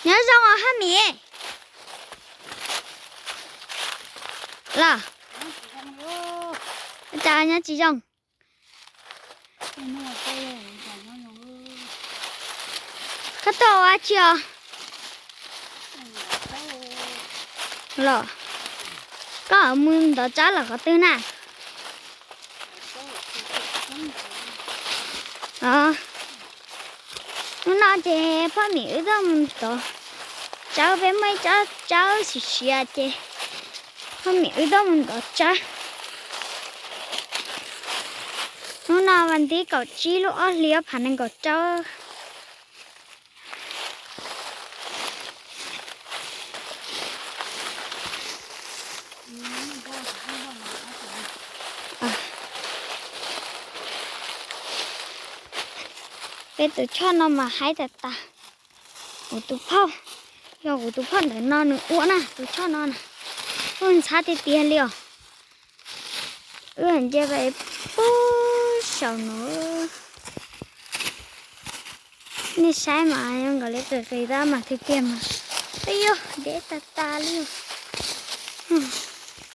Nyob zoo os Haj Mim. Los, cas nyob tsis zoo? Koj tuaj ua dab tsi os? Los, koj mus ntov tsawb los qhov twg na? Hnub no ces phoj mim wb tuaj mus ntov tsawb, peb muaj ib tsob tsawb siav siav ces phoj mim wb tuaj mus ntov tsawb. Hnub no vas thib kaum tsib lub ob hlis ob phav nees nkaum rau. Peb tus choj no mas haib tas tas. Kuv tus phauj, yog kuv tus phauj ntawm no nws ua na, tus choj no na, kuj ntxhab tiag tiag li os. Wb nce pem pub saum no. Nej saib mas zoo nkaus li qis qis tab mas tiag tiag mas. Peb yog deb tas tas li.